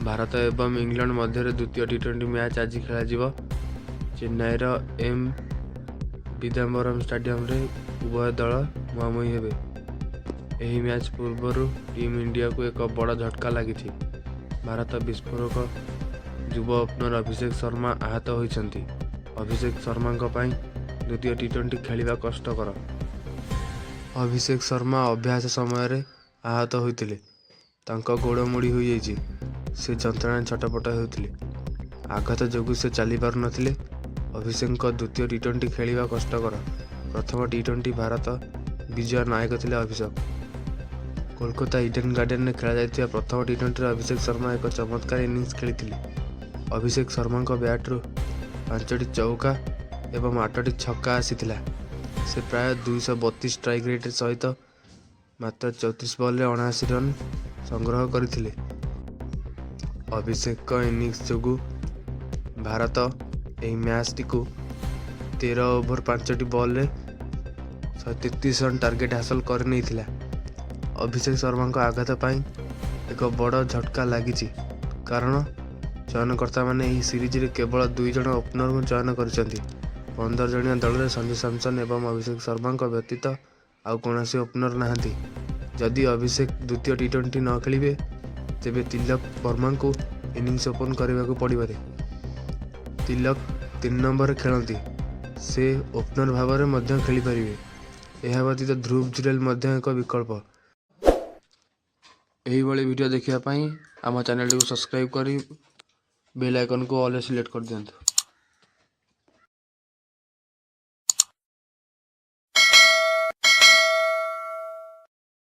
ଭାରତ ଏବଂ ଇଂଲଣ୍ଡ ମଧ୍ୟରେ ଦ୍ୱିତୀୟ ଟି-20 ମ୍ୟାଚ୍ ଆଜି ଖେଳାଯିବ। ଚେନ୍ନାଇର ଏମ୍ ଚିଦାମ୍ବରମ ଷ୍ଟାଡିୟମରେ ଉଭୟ ଦଳ ମୁହାଁମୁହିଁ ହେବେ। ଏହି ମ୍ୟାଚ୍ ପୂର୍ବରୁ ଟିମ୍ ଇଣ୍ଡିଆକୁ ଏକ ବଡ଼ ଝଟକା ଲାଗିଛି। ଭାରତ ବିସ୍ଫୋରକ ଯୁବ ଓପନର ଅଭିଷେକ ଶର୍ମା ଆହତ ହୋଇଛନ୍ତି। ଅଭିଷେକ ଶର୍ମାଙ୍କ ପାଇଁ ଦ୍ୱିତୀୟ ଟି-20 ଖେଳିବା କଷ୍ଟକର। ଅଭିଷେକ ଶର୍ମା ଅଭ୍ୟାସ ସମୟରେ ଆହତ ହୋଇଥିଲେ। ତାଙ୍କ ଗୋଡ଼ ମୋଡ଼ି ହୋଇଯାଇଛି। ସେ ଯନ୍ତ୍ରଣାରେ ଛଟପଟ ହେଉଥିଲେ। ଆଘାତ ଯୋଗୁଁ ସେ ଚାଲିପାରୁନଥିଲେ। ଅଭିଷେକଙ୍କ ଦ୍ୱିତୀୟ ଟି-20 ଖେଳିବା କଷ୍ଟକର। ପ୍ରଥମ ଟି-20 ଭାରତ ବିଜୟର ନାୟକ ଥିଲେ ଅଭିଷେକ। କୋଲକାତା ଇଡେନ ଗାର୍ଡେନ୍ସରେ ଖେଳାଯାଇଥିବା ପ୍ରଥମ ଟି-20ରେ ଅଭିଷେକ ଶର୍ମା ଏକ ଚମତ୍କାର ଇନିଂସ ଖେଳିଥିଲେ। ଅଭିଷେକ ଶର୍ମାଙ୍କ ବ୍ୟାଟରୁ ପାଞ୍ଚଟି ଚୌକା ଏବଂ ଆଠଟି ଛକା ଆସିଥିଲା। ସେ ପ୍ରାୟ 232 ଷ୍ଟ୍ରାଇକ୍ ରେଟ୍ ସହିତ ମାତ୍ର 34 ବଲରେ 79 ରନ୍ ସଂଗ୍ରହ କରିଥିଲେ। ଅଭିଷେକଙ୍କ ଇନିଂସ ଯୋଗୁଁ ଭାରତ ଏହି ମ୍ୟାଚ୍ଟିକୁ 13 ଓଭର 5ଟି ବଲରେ 133 ରନ୍ ଟାର୍ଗେଟ୍ ହାସଲ କରିନେଇଥିଲା। ଅଭିଷେକ ଶର୍ମାଙ୍କ ଆଘାତ ପାଇଁ ଏକ ବଡ଼ ଝଟକା ଲାଗିଛି, କାରଣ ଚୟନକର୍ତ୍ତାମାନେ ଏହି ସିରିଜରେ କେବଳ ଦୁଇ ଜଣ ଓପନରଙ୍କୁ ଚୟନ କରିଛନ୍ତି। 15 ଜଣିଆ ଦଳରେ ସଞ୍ଜୁ ସାମସନ ଏବଂ ଅଭିଷେକ ଶର୍ମାଙ୍କ ବ୍ୟତୀତ ଆଉ କୌଣସି ଓପନର ନାହାନ୍ତି। ଯଦି ଅଭିଷେକ ଦ୍ୱିତୀୟ ଟି-20 ନ ଖେଳିବେ, ତେବେ ତିଲକ ବର୍ମାଙ୍କୁ ଇନିଂସ ଓପନ କରିବାକୁ ପଡ଼ିପାରେ। ତିଲକ 3 ନମ୍ବରରେ ଖେଳନ୍ତି। ସେ ଓପନର ଭାବରେ ମଧ୍ୟ ଖେଳିପାରିବେ। ଏହା ବ୍ୟତୀତ ଧ୍ରୁବ ଜୁରେଲ ମଧ୍ୟ ଏକ ବିକଳ୍ପ। ଏହିଭଳି ଭିଡ଼ିଓ ଦେଖିବା ପାଇଁ ଆମ ଚ୍ୟାନେଲଟିକୁ ସବସ୍କ୍ରାଇବ୍ କରି ବେଲ୍ ଆଇକନ୍କୁ ଅଲ୍ରେ ସିଲେକ୍ଟ କରିଦିଅନ୍ତୁ।